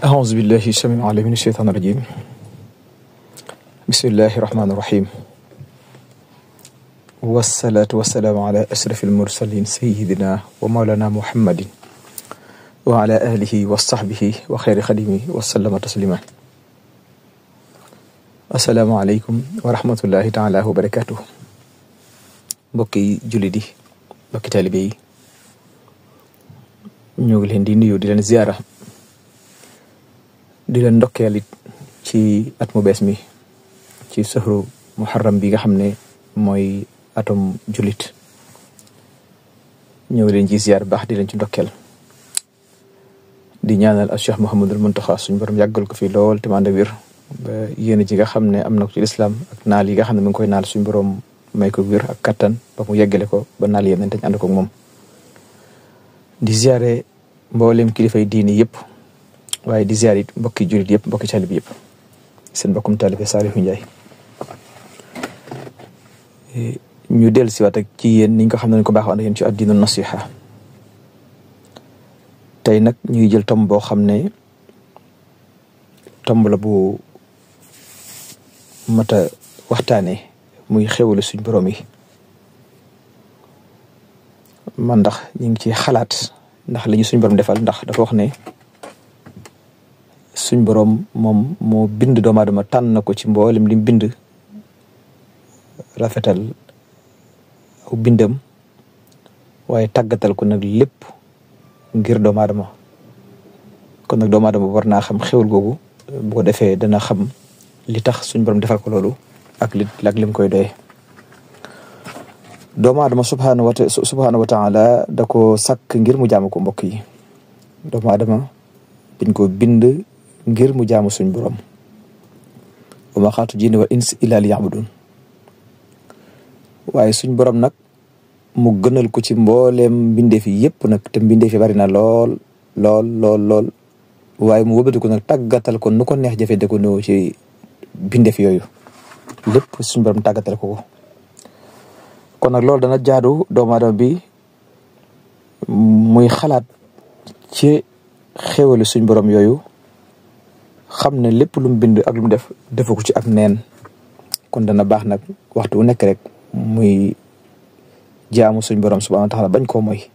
أعوذ بالله السميع العليم من الشيطان الرجيم بسم الله الرحمن الرحيم والصلاة والسلام على أشرف المرسلين سيدنا ومولانا محمد وعلى آله وصحبه وخير خديمه وسلم تسليما السلام عليكم ورحمة الله تعالى وبركاته mbokki jullit yi mbokki taalibe yi ñoo ngi leen di nuyu di leen ziara di leen ndokkeel it ci at mu bees mi ci sahru muharram bi nga xam ne mooy atum jullit ñoo ngi leen ci ziar baax di leen ci ndokkeel di ñaanal al Cheikh Mouhamadul Muntaxa suñu borom yàggal ko fi lool te ànd ak wér ba yéen ji nga xam ne am na ko ci lislaam ak naal yi nga xam ne mu ngi koy naal suñu borom may ko wér ak kattan ba mu yeggale ko ba naal yéen dañ ànd ko moom di ziare mboolem kilifay diini yëpp waaye di ziare it mbokki jullit yëpp mbokki taalibe yëpp seen mbokkum taalibe Saliou Ndiaye ñu dellu si waat ak ci yéen niñ ko xam ne ko baaxoon ak yéen ci ad-diinu nasiha tey nag ñuy jël tomb boo xam ne tomb la bu mat a waxtaanee muy xéwalu suñ borom yi man ndax ñu ngi ci xalaat ndax li ñu suñ borom defal ndax dafa wax ne suñ borom moom moo bind doomu aadama tànn na ko ci mboolem lim bind rafetal aw bindam waaye tàggatal ko nag lépp ngir doomu aadama kon nag doomu aadama war naa xam xéwal googu bu ko defee dana xam li tax suñ borom defal ko loolu ak lim koy doyee doomu aadama subhaanahu wa taala da ko sàkk ngir mu jaamu ko mbokk yi doomu aadama dañ ko bind ngir mu jaamu suñ borom wa ma xalaqtu jinna wal insa illa liya'budun waaye suñ borom nag mu gënal ko ci mbooleem mbindeef yi yëpp nag te mbindeef yi bari na lool waaye mu wëbati ko nag tàggatal ko nu ko neex jafe de ko néew ci mbindeef yooyu lépp suñ borom tàggatal ko kon nag loolu dana jaadu doomu aadama bi muy xalaat ci xéwalu suñ borom yooyu xam ne lépp lu mu bind ak lu mu def defu ko ci ak neen kon dana baax nag waxtu wu nekk rek muy jaamu suñ borom subhanahu wa taala bañ koo mooy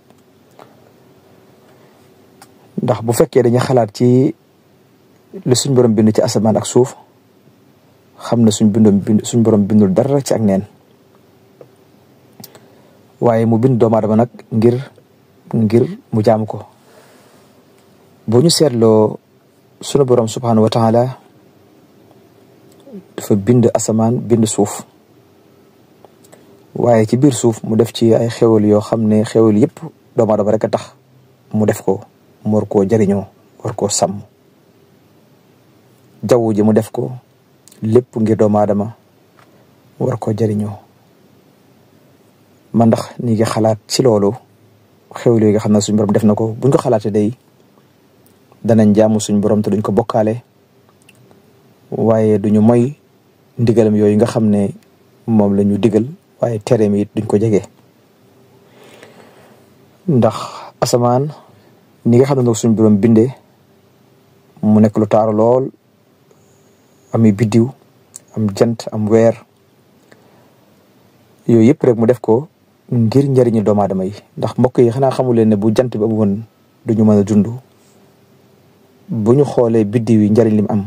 ndax bu fekkee dañuy xalaat ci lu suñ borom bind ci asamaan ak suuf xam ne suñ borom bindul dara ci ak neen waaye mu bind doomu aadama nag ngir mu jaamu ko boo ñu seetloo sunu borom subhanahu wa taala dafa bind asamaan bind suuf waaye ci biir suuf mu def ci ay xéwal yoo xam ne xéwal yëpp doomu aadama rek a tax mu def ko mu war koo jariñoo war koo sàmm jaww ji mu def ko lépp ngir doomu aadama war koo jariñoo man ndax ni ngi xalaat ci loolu xéwal yi nga xam ne suñ borom def na ko buñ ko xalaatee day danañ jaamu suñ borom te duñ ko bokkaale waaye duñu moy ndigalam yooyu nga xam ne moom la ñu digal waaye tereem it duñ ko jege ndax asamaan ni nga xam ne nag suñ borom bindee mu nekk lu taaru lool ami biddiw am jant am weer yooyu yëpp rek mu def ko ngir njëriñu doomu aadama yi ndax mbokk yi xanaa xamu leen ne bu jant bi amu woon duñu mën a dund bu ñu xoolee biddiw yi njëriñ lim am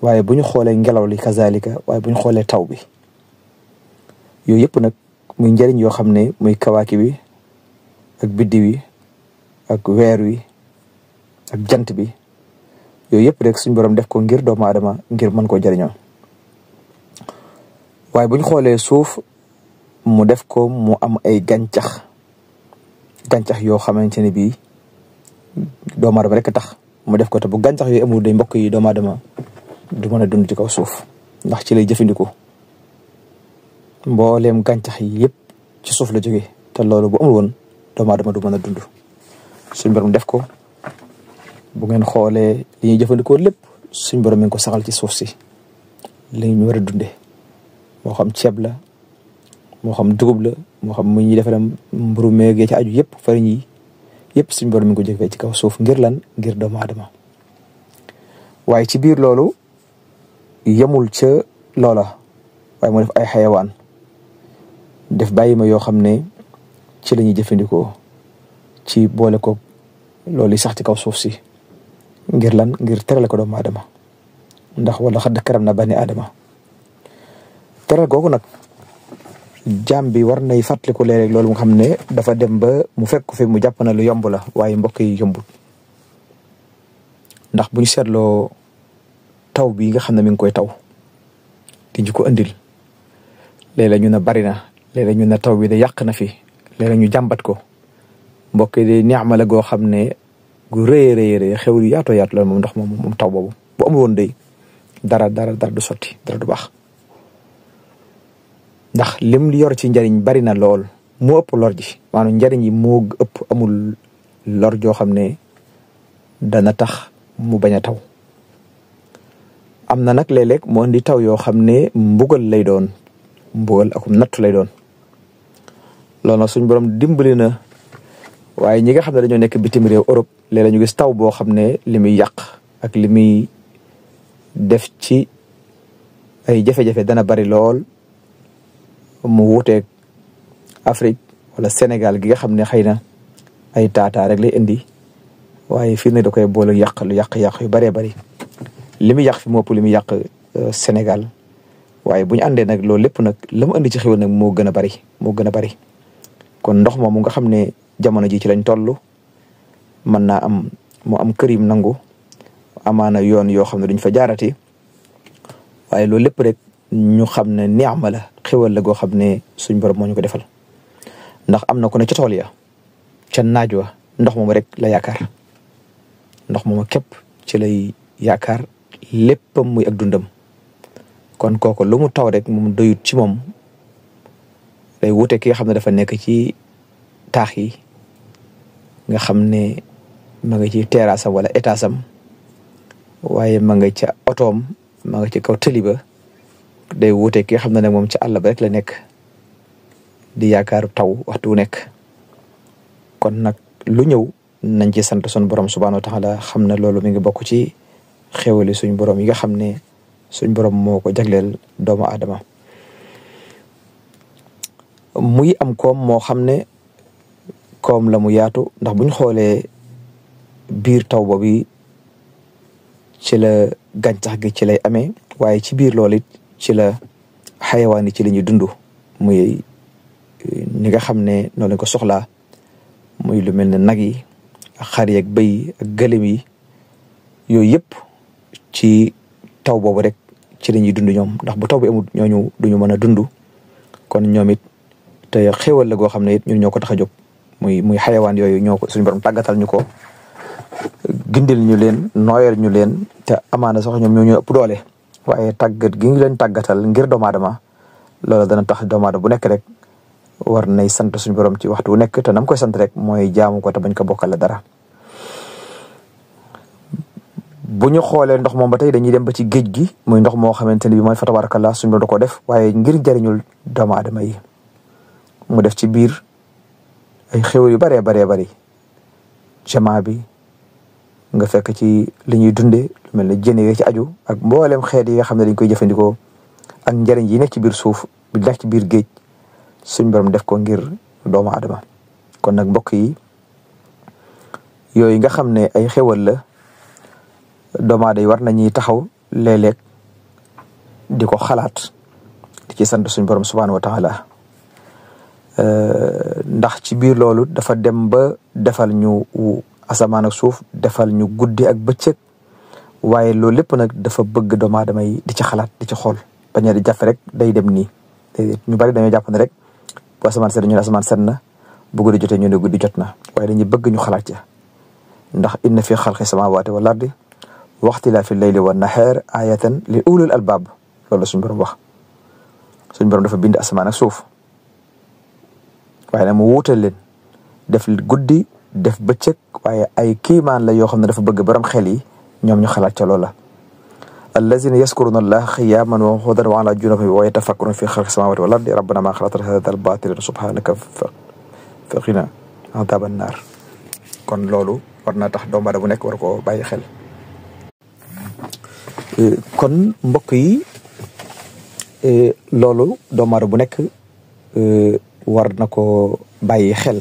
waaye bu ñu xoolee ngelaw li kazalika waaye bu ñu xoolee taw bi yooyu yëpp nag muy njëriñ yoo xam ne muy kawaaki bi ak biddiw yi ak weer wi ak jant bi yooyu yëpp rek suñ borom def ko ngir doomu aadama ngir mën koo jëriñoo waaye bu ñu xoolee suuf mu def ko mu am ay gàncax yoo xamante ne bii doomu aadama rek tax mu def ko te bu gàncax yooyu amul day mbokk yi doomu aadama du mën a dund ci kaw suuf ndax ci lay jëfandikoo mbooleem gàncax yi yëpp ci suuf la jógee te loolu bu amul woon doomu aadama du mën a dund suñ borom def ko bu ngeen xoolee li ñuy jëfandikoo lépp suñ borom mi ngi ko saxal ci suuf si li ñu war a dundee moo xam ceeb la moo xam dugub la moo xam mu ñuy defaree mburu meeg ci aju yëpp farine yi yëpp suñ borom mi ngi ko jëfee ci kaw suuf ngir lan ngir doomu aadama waaye ci biir loolu yemul ca loola waaye mu def ay xayawaan def bàyyi ma yoo xam ne ci la ñuy jëfandikoo ci boole ko loolu yi sax ci kaw suuf si ngir lan ngir terale ko doomu aadama ndax wala xadd karam na bani aadama teral googu nag jaam bi war nay fàttaliku léeg-léeg loolu nga xam ne dafa dem ba mu fekk ko fi mu jàpp na lu yomb la waaye mbokk yi yombul ndax bu ñu seetloo taw bi nga xam ne mi ngi koy taw di ñu ko andil léeg-léeg ñu ne bari na léeg-léeg ñu ne taw bi de yàq na fi léeg-léeg ñu jàmbat ko mbokk yi de neexma la goo xam ne gu rëy rëy xew yu yaatoo yaatu la moom ndox moom taw boobu bu amul woon day dara du sotti dara du baax ndax lim yor ci njariñ bari na lool moo ëpp lor ji maanaam njariñ yi moo ëpp amul lor joo xam ne dana tax mu bañ a taw am na nag léeg-léeg moo indi taw yoo xam ne mbugal lay doon mbugal akum nattu lay doon loolu nag suñ borom dimbali na waaye ñi nga xam ne dañoo nekk bitim réew Europe léeg-léeg ñu gis taw boo xam ne li muy yàq ak li muy def ci ay jafe-jafe dana bari lool mu wuuteeg Afrique wala Sénégal gi nga xam ne xëy na ay taataa rek lay indi waaye fii ne da koy boole yàq lu yàq yu bëree bëri li muy yàq fi mu ëpp li muy yàq Sénégal waaye bu ñu àndee nag loolu lépp nag la mu andi ci xéwal nag moo gën a bari kon ndox moomu nga xam ne jamono ji ci lañ toll mën naa am mu am kër yim nangu amaana yoon yoo xam ne duñ fa jaarati waaye loolu lépp rek ñu xam ne neexma la xéwal la goo xam ne suñ borom moo ñu ko defal ndax am na ku ne ca tool ya ca naaj wa ndox moom rek la yaakaar ndox moom képp ci lay yaakaar léppam muy ak dundam kon kooku lu mu taw rek moom doyut ci moom day wute ki nga xam ne dafa nekk ci taax yi nga xam ne ma nga ci terrasse wala étage am waaye ma nga ca otoom ma nga ci kaw tëli ba day wute ki nga xam ne nag moom ca àll ba rek la nekk di yaakaaru taw waxtu wu nekk kon nag lu ñëw nañ ci sant sun borom subhanahu wa taala xam ne loolu mi ngi bokk ci xéwali suñ borom yi nga xam ne suñ borom moo ko jagleel doomu aadama muy am koom moo xam ne koom la mu yaatu ndax buñ xoolee biir taw boobu ci la gàncax gi ci lay amee waaye ci biir loolu it ci la xayawaan yi ci la ñuy dund muy ni nga xam ne noonu lañ ko soxlaa muy lu mel ne nag yi ak xar yi ak bëy yi ak gëlëm yi yooyu yëpp ci taw boobu rek ci la ñuy dund ñoom ndax bu taw bi amul ñooñu duñu mën a dund kon ñoom it te xéwal la goo xam ne it ñun ñoo ko tax a jóg muy xayawaan yooyu ñoo ko suñu borom tàggatal ñu ko gindil ñu leen nooyal ñu leen te amaana sax ñoom ñoo ñu ëpp doole waaye tàggat gi ngi leen tàggatal ngir doomu aadama loolu dana tax doomu aadama bu nekk rek war nay sant suñu borom ci waxtu wu nekk te nam koy sant rek mooy jaamu ko te bañ ko bokkale dara. bu ñu xoolee ndox moom ba tey dañuy dem ba ci géej gi muy ndox moo xamante ne bi mooy fa tabarakallah suñu borom da ko def waaye ngir jariñul doomu aadama yi mu def ci biir ay xéwal yu baree bari jamaa bi nga fekk ci li ñuy dunde lu mel ne jën yi ci aju ak mboolem xeet yi nga xam ne dañ koy jëfandikoo ak njariñ yi nekk ci biir suuf bi nekk ci biir géej suñ borom def ko ngir doomu aadama kon nag mbokk yi yooyu nga xam ne ay xéwal la doomu aadama yi war nañuy taxaw léeg-léeg di ko xalaat di ci sant suñ borom subhanahu wa taala ndax ci biir loolu dafa dem ba defal ñu asamaan ak suuf defal ñu guddi ak bëccëg waaye loolu lépp nag dafa bëgg doomu aadama yi di ci xalaat di ci xool bañ a di jafe rek day dem nii ñu bari dañoo jàpp ne rek bu asamaan set ñu ne asamaan set na bu guddi jotee ñu ne guddi jot na waaye dañuy bëgg ñu xalaat ca ndax inna fi xalqi samaawaati wal ardi wa ixtilaafi layli wan nahaar ayatan li ulil albaab loolu suñu borom wax suñu borom dafa bind asamaan ak suuf waaye nag mu wuutal leen def guddi def bëccëg waaye ay kiimaan la yoo xam ne dafa bëgg borom xel yi ñoom ñu xalaat ca loola allazina yaskuruna allaha qiyaman wa qu'udan wa ala junubihim wa yatafakkaruna fi xalqi samawati wal ardi rabbana ma xalaqta hadha al batila subhanaka faqina adhaban nar kon loolu war naa tax doomu aadama bu nekk war koo bàyyi xel. kon mbokk yi loolu doomu aadama bu nekk war na ko bàyyi xel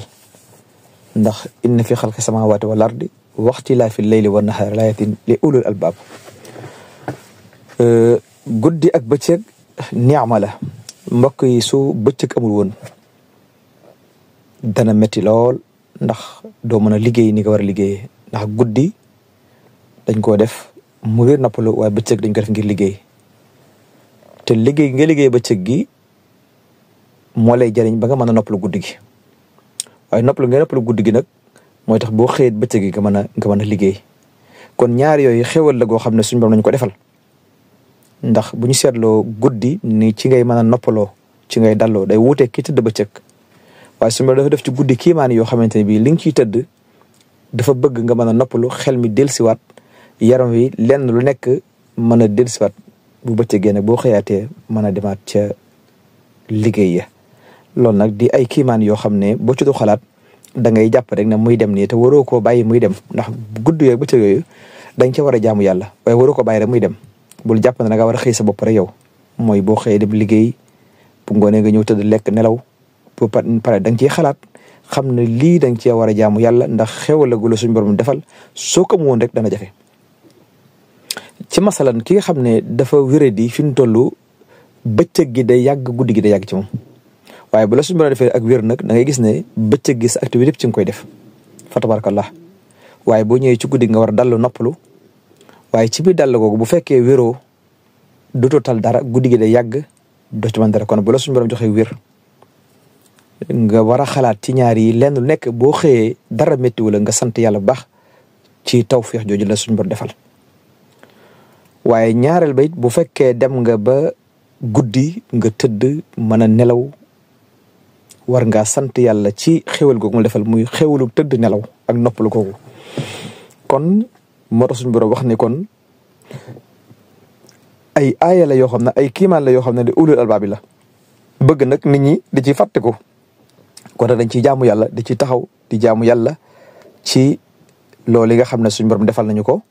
ndax inna fi xalqi samaawaati wal ardi wa ixtilaafi layli wan nahaari laayatin li ulul albaab. guddi ak bëccëg ni'ma la mbokk yi, su bëccëg amul woon dana metti lool ndax doo mën a liggéey ni nga war a liggéeyee, ndax guddi dañ koo def mu ngir noppalu waaye bëccëg dañ ko def ngir liggéey, te liggéey nga liggéey bëccëg gi moo lay jariñ ba nga mën a noppalu guddi gi. waaye noppalu guddi gi nag mooy tax boo xëyee bëccëg gi nga mën a liggéey. kon ñaar yooyu xéwal la goo xam ne suñu borom nañu ko defal, ndax bu ñu seetloo guddi ni ci ngay mën a noppaloo, ci ngay dalloo, day wuute ki tëdd bëccëg. waaye suñu borom dafa def ci guddi kiimaan yoo xamante ne bii li nga ciy tëdd dafa bëgg nga mën a noppalu, xel mi dellusiwaat, yaram wi lenn lu nekk mën a dellusiwaat. bu bëccëgee nag boo xëyaatee mën a demaat ca liggéey ya. loolu nag di ay kiimaan yoo xam ne boo ci du xalaat da ngay jàpp rek ne muy dem nii te waroo koo bàyyi muy dem, ndax gudd yooyu bëccëg yooyu dañ ca war a jaamu yàlla, waaye waroo ko bàyyi rek muy dem. bul jàpp ne da nga war a xëy sa bopp rek yow, mooy boo xëyee dem liggéey, bu ngoonee nga ñëw tëdd lekk nelaw, bu pare da nga ciy xalaat xam ne lii da nga cee war a jaamu yàlla ndax xéwal la gu la suñu borom defal. soo ko woon rek dana jafe. ci masalan ki nga xam ne dafa wéradi fi mu toll bëccëg gi day yàgg, guddi gi day yàgg ci moom, waaye bu la suñu borom defee ak wér nag da ngay gis ne bëccëg gi sa activité yëpp ci nga koy def fa tabarakallah. waaye boo ñëwee ci guddi nga war a dallu noppalu, waaye ci biir dàll googu bu fekkee wéroo dootoo tal dara, guddi gi day yàgg, doo ci mën dara. kon bu la suñu borom joxee wér nga war a xalaat ci ñaar yi lenn lu nekk boo xëyee dara métti wala nga sant yàlla bu baax ci tawfeex jooju la suñu borom defal. waaye ñaareel ba it bu fekkee dem nga ba guddi nga tëdd mën a nelaw, war ngaa sant yàlla ci xéwal googu mu defal, muy xéwalu tëdd nelaw ak noppalu googu. kon moo tax suñu borom wax ni kon ay aaya la yoo xam ne ay kiimaan la yoo xam ne di ulul albaab la, bëgg nag nit ñi di ci fàtteku. kon dañ ciy jaamu yàlla, di ci taxaw di jaamu yàlla ci loolu yi nga xam ne suñu borom defal nañu ko.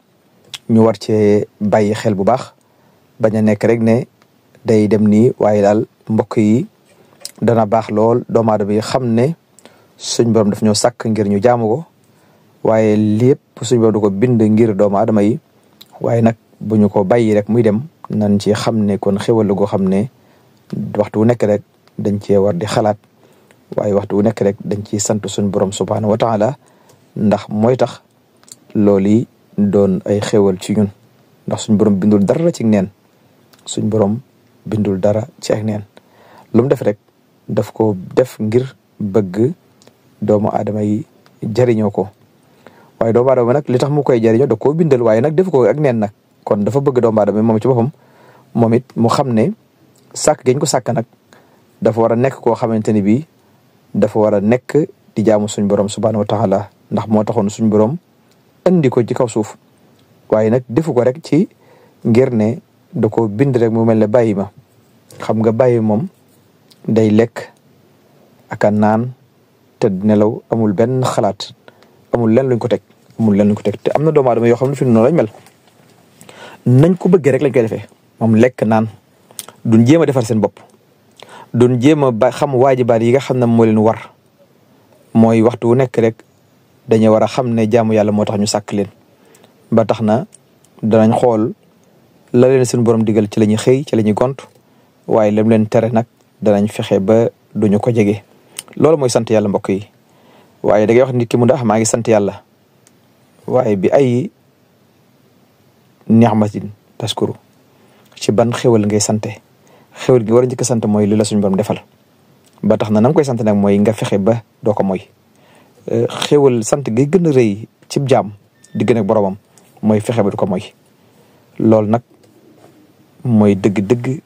ñu war cee bàyyi xel bu baax, bañ a nekk rek ne day dem nii, waaye daal mbokk yi dana baax lool doomu aadama yi xam ne suñ borom daf ñoo sàkk ngir ñu jaamu ko, waaye lépp suñ borom du ko bind ngir doomu aadama yi. waaye nag bu ñu ko bàyyi rek muy dem, nan ci xam ne kon xéwal goo xam ne waxtu wu nekk rek dañ cee war di xalaat, waaye waxtu wu nekk rek dañ ciy sant suñ borom subhaanahu wa taala, ndax mooy tax loolu yi doon ay xéwal ci ñun. ndax suñ borom bindul dara ci neen, suñ borom bindul dara ci ak neen. lu mu def rek daf ko def ngir bëgg doomu aadama yi jariñoo ko. waaye doomu aadama nag li tax mu koy jariñoo da koo bindal, waaye nag def ko ak neen nag. kon dafa bëgg doomu aadama moom ci boppam moom it mu xam ne sàkk gañ ko sàkk nag dafa war a nekk koo xamante ni bii dafa war a nekk di jaamu suñ borom subhaanahu wa taala, ndax moo taxoon suñ borom andi ko ci kaw suuf. waaye nag defu ko rek ci ngir ne da ko bind rek mu mel ne bàyyi ma. xam nga bàyyi moom day lekk ak a naan te nelaw, amul benn xalaat, amul lenn luñ ko teg, te am na doomu aadama yoo xam ne fi noonu lañ mel, nañ ko bëggee rek lañ koy defee. moom lekk naan, duñ jéem a defar seen bopp, duñ jéem a xam waajibaat yi nga xam ne moo leen war. mooy waxtu wu nekk rek dañu war a xam ne jaamu yàlla moo tax ñu sàkk leen, ba tax na danañ xool la leen seen borom digal ci la ñuy xëy, ci la ñuy gont, waaye lam leen tere nag danañ fexe ba duñu ko jege. loolu mooy sant yàlla mbokk yi. waaye da ngay wax nit ki mu ndax maa ngi sant yàlla, waaye bi ay ni'matin taskuru, ci ban xéwal ngay sante. xéwal gi war a njëkk a sant mooy li la suñu borom defal, ba tax na nam koy sant nag mooy nga fexe ba doo ko mooy. xéwal sant gi gën a rëy cib jaam di gën ak boromam mooy fexe ba du ko mooy. loolu nag mooy dëgg-dëgg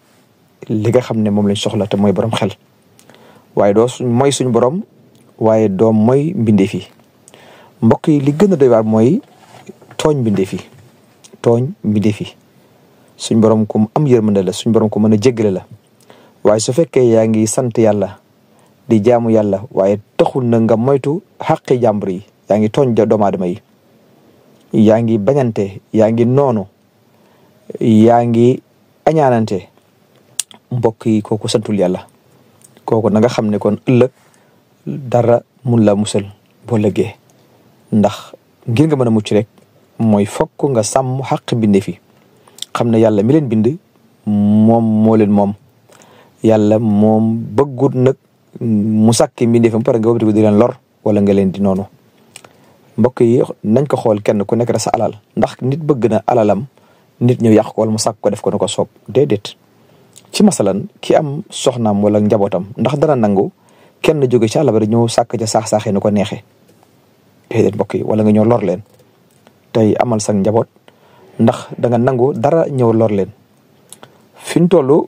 li nga xam ne moom lañ soxla te mooy borom xel. waaye doo mooy suñu borom, waaye doo mooy mbindeef yi. mbokk yi li gën a doy waar mooy tooñ mbindeef yi. suñ borom ku am yërmande la, suñ borom ku mën a jéggale la. waaye su fekkee yaa ngi sant yàlla di jaamu yàlla, waaye taxul na nga moytu xaqi jàmbur yi, yaa ngi tooñ doomu aadama yi, yaa ngi bañante, yaa ngi noonu, yaa ngi añaanante, mbokk yi kooku santul yàlla. kooku na nga xam ne kon ëllëg dara mun la musal boo lëggee, ndax ngir nga mën a mucc rek mooy fokk nga sàmm xaq bindee fi, xam ne yàlla mi leen bind moom moo leen moom. yàlla moom bëggut nag mu sàkki mbindee fi mu pare nga wëbati ko di leen lor wala nga leen di noonu. mbokk yi nañ ko xool kenn ku nekk rek sa alal, ndax nit bëgg na alalam nit ñëw yàq ko wala mu sàkk ko def ko na ko soob, déedéet. ci masalan ki am soxnaam wala njabootam, ndax dana nangu kenn jóge ci àll ba ñëw sàkk ca saax-saaxee nu ko neexee? déedéet mbokk yi. wala nga ñëw lor leen tey amal sa njaboot, ndax da nga nangu dara ñëw lor leen? fi ñu toll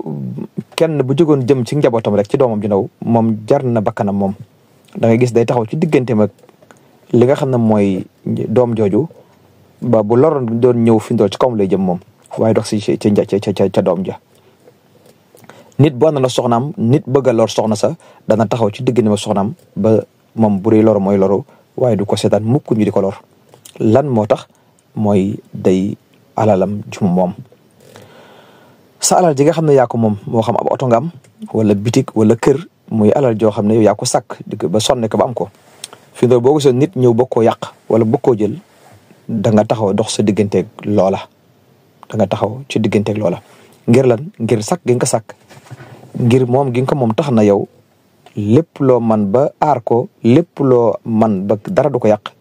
kenn bu jógoon jëm ci njabootam rek ci doomam ju ndaw moom jar na bakkanam moom. da ngay gis day taxaw ci digganteem ak li nga xam ne mooy doom jooju ba bu loroon doon ñëw fi ñu toll ci kawam lay jëm moom, waaye dox si ca doom ja. nit bu ànd na soxnaam, nit bëgg a lor soxna sa dana taxaw ci digganteem ak soxnaam ba moom bu dee loru mooy loru, waaye du ko seetaan mukk ñu di ko lor. lan moo tax? mooy day alalam ju moom. sa alal ji nga xam ne yaa ko moom, moo xam ab oto nga am wala bitik wala kër, muy alal joo xam ne yow yaa ko sàkk ba sonne ko ba am ko. fi mu boo gisoon nit ñëw bëgg koo yàq wala bëgg koo jël, da nga taxaw dox sa digganteeg loola. da nga taxaw ci digganteeg loola. ngir lan? ngir sàkk gi nga ko sàkk, ngir moom gi nga ko moom tax na yow lépp loo man ba aar ko, lépp loo man ba dara du ko yàq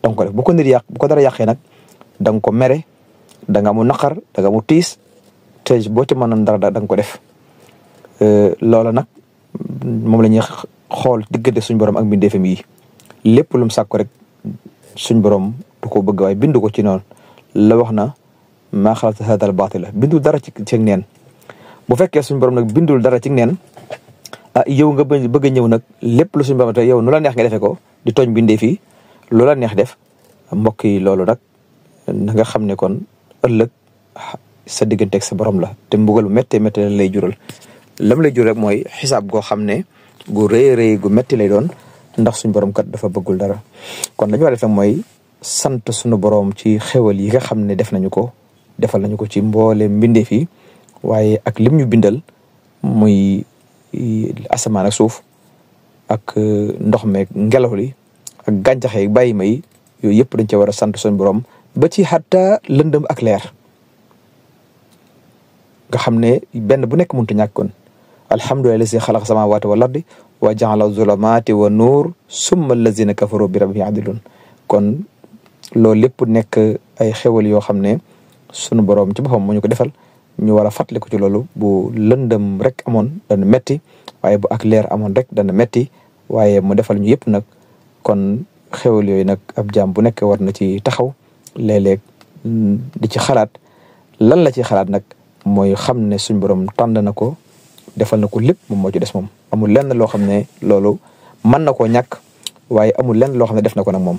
da nga ko def. bu ko nit yàq, bu ko dara yàqee nag da nga ko mere, da nga mu naqar, da nga mu tiis, te boo ci mënoon dara da nga ko def. loola nag moom la ñuy xool diggante suñ borom ak mbindeefam yi. lépp lu mu sàkk rek suñ borom du ko bëgg, waaye bindu ko ci noonu. la wax na maa xalaqta haadal baatila, bindul dara ci neen. bu fekkee suñ borom nag bindul dara ci neen, yow nga bëgg a ñëw nag lépp lu suñ borom te yow nu la neex nga defee ko, di tooñ mbindeef yi lu la neex def. mbokk yi loolu nag na nga xam ne kon ëllëg sa digganteeg sa borom la, te mbugal bu méttee métti la lay jural. lam lay jural rek mooy xisaab goo xam ne gu rëy rëy gu métti lay doon, ndax suñ borom kat dafa bëggul dara. kon dañu war a def nag mooy sant suñu borom ci xewal yi nga xam ne def nañu ko, defal nañu ko ci mboole mbindeef yi, waaye ak lim ñu bindal muy asamaan ak suuf ak ndox meeg ngelaw li ak gàncax yi bàyyi may yooyu yëpp dañ ci war a sant suñu borom, ba ci xatta lëndëm ak leer nga xam ne benn bu nekk mënut a ñàkk. kon alhamdulillahi lazi xalaqa samawati wal ardi wa jaala zulumati wa nuur summa allazina kafaru bi rabbihim ya'dilun. kon loolu lépp nekk ay xewal yoo xam ne sunu borom ci boppam moo ñu ko defal, ñu war a fàttaliku ci loolu. bu lëndëm rek amoon dana metti, waaye bu ak leer amoon rek dana metti, waaye mu defal ñu yëpp nag. kon xewal yooyu nag ab jaam bu nekk war na ci taxaw léeg-léeg di ci xalaat. lan la ci xalaat nag mooy xam ne suñ borom tànn na ko, defal na ko lépp, moom moo ci des. moom amul lenn loo xam ne loolu mën na koo ñàkk, waaye amul lenn loo xam ne def na ko nag moom.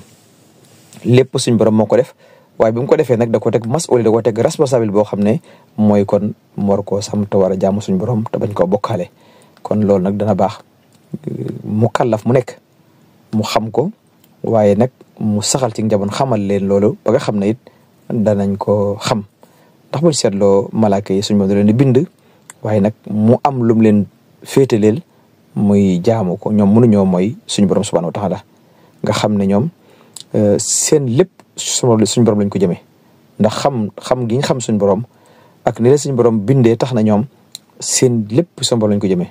lépp suñ borom moo ko def, waaye bi mu ko defee nag da ko teg mas'uul, da ko teg responsable boo xam ne mooy kon mu war koo sam te war a jaamu suñ borom te bañ koo bokkaale. kon loolu nag dana baax mu kàllaf mu nekk mu xam ko, waaye nag mu saxal ci njaboot xamal leen loolu ba nga xam ne it danañ ko xam. ndax buñ seetloo malaaka yi suñ borom da leen di bind, waaye nag mu am lum leen féetaleel muy jaamu ko. ñoom mënuñoo mooy suñu borom subhanahu wa taala, nga xam ne ñoom seen lépp suñu borom lañ ko jëmee. ndax xam gi nga xam suñu borom ak ni la suñu borom bindee tax na ñoom seen lépp suñu borom lañ ko jëmee.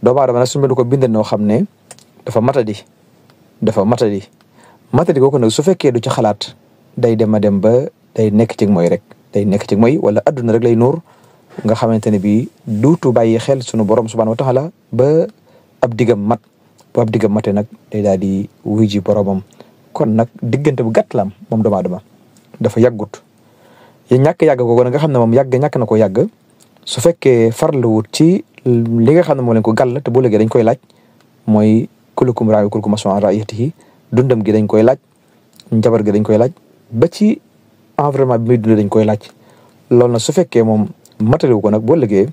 doomu aadama nag suñu borom ko bindee noo xam ne dafa matadi kooku nag su fekkee du ci xalaat day dem a dem ba day nekk ci mooy rek, day nekk ci mooy wala adduna rek lay nuur, nga xamante ne bii duutu bàyyi xel sunu borom subhanahu wa taala ba ab diggam mat. bu ab diggam mate nag day daal di wuy ji boromam. kon nag diggante bu gàtt la am moom doomu aadama, dafa yàggut. ñàkk yàgg googu nag nga xam ne moom ñàkk na ko yàgg, su fekkee farluwut ci li nga xam ne moo leen ko gàll, te bu léegi dañ koy laaj, mooy kullukum raa'in wa kullukum mas'uulun an ra'iyyatihi. dundam gi dañ koy laaj, njabar gi dañ koy laaj, ba ci environnement bi muy dund dañ koy laaj. loolu nag su fekkee moom mataliwu ko nag boo lëgee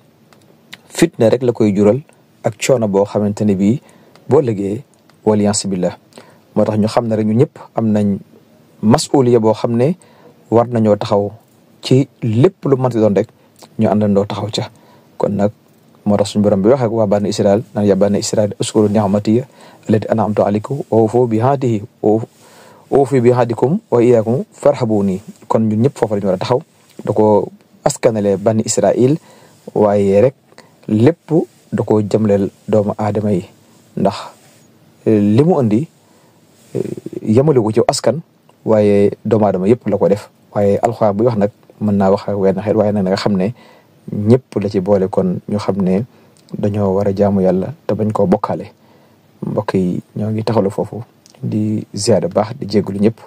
fitna rek la koy jural ak coono boo xamante ne bii boo lëgee waliyansi billah moo tax ñu xam ne rek ñu ñëpp am nañ masuliya boo xam ne war nañoo taxaw ci lépp lu mënti doon rek ñu àndandoo taxaw ca. kon nag moo tax suñu borom bi wax ak waa bani Israël naan ya bani Israël uskuru ni'mati allati an'amtu alaykum wa awfu bi ahdihi wa awfu bi ahdikum wa iyyakum farhabuni. kon ñun ñëpp foofu la ñu war a taxaw da ko askanale bani Israël waaye rek lépp da ko jëmleel doomu aadama yi ndax li mu indi yemale ko ci askan waaye doomu aadama yëpp la ko def. waaye alxuraan buy wax nag mën naa wax ak wenn xeet waaye nag nga xam ne ñëpp la ci boole kon ñu xam ne dañoo war a jaamu yàlla te bañ koo bokkaale. mbokk yi ñoo ngi taxalu foofu di ziyaada baax di jégalu ñëpp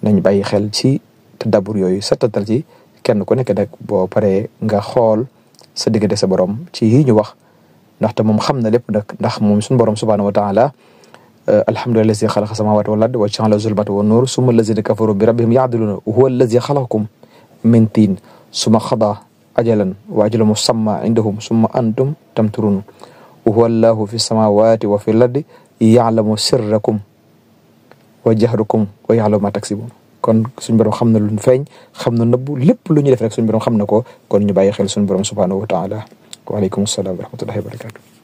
nañ bàyyi xel ci tadabbur yooyu settantal ci kenn ku nekk nag boo paree nga xool sa diggante sa borom ci yi ñu wax ndaxte moom xam na lépp nag ndax moom suñu borom subhaanahu wa taala alhamdulillahi allazi xalaqa samawati wal arda wa ja'ala zulmata wan nur summa allazina kafaru bi rabbihim ya'diluna huwa allazi xalaqakum min tiin summa xada ajalan wa ajalun musamma indahum summa antum tamturun wa huwa allahu fi samawati wa fi l-ardi ya'lamu sirrakum wa jahrakum wa ya'lamu ma taksibun. kon suñu borom xam na lu feeñ xam na nëbbu lépp lu ñu def rek suñu borom xam na ko kon ñu bàyyi xel suñu borom subhanahu wa taala. wa aleykum salaam wa rahmatullahi wa barakatuh.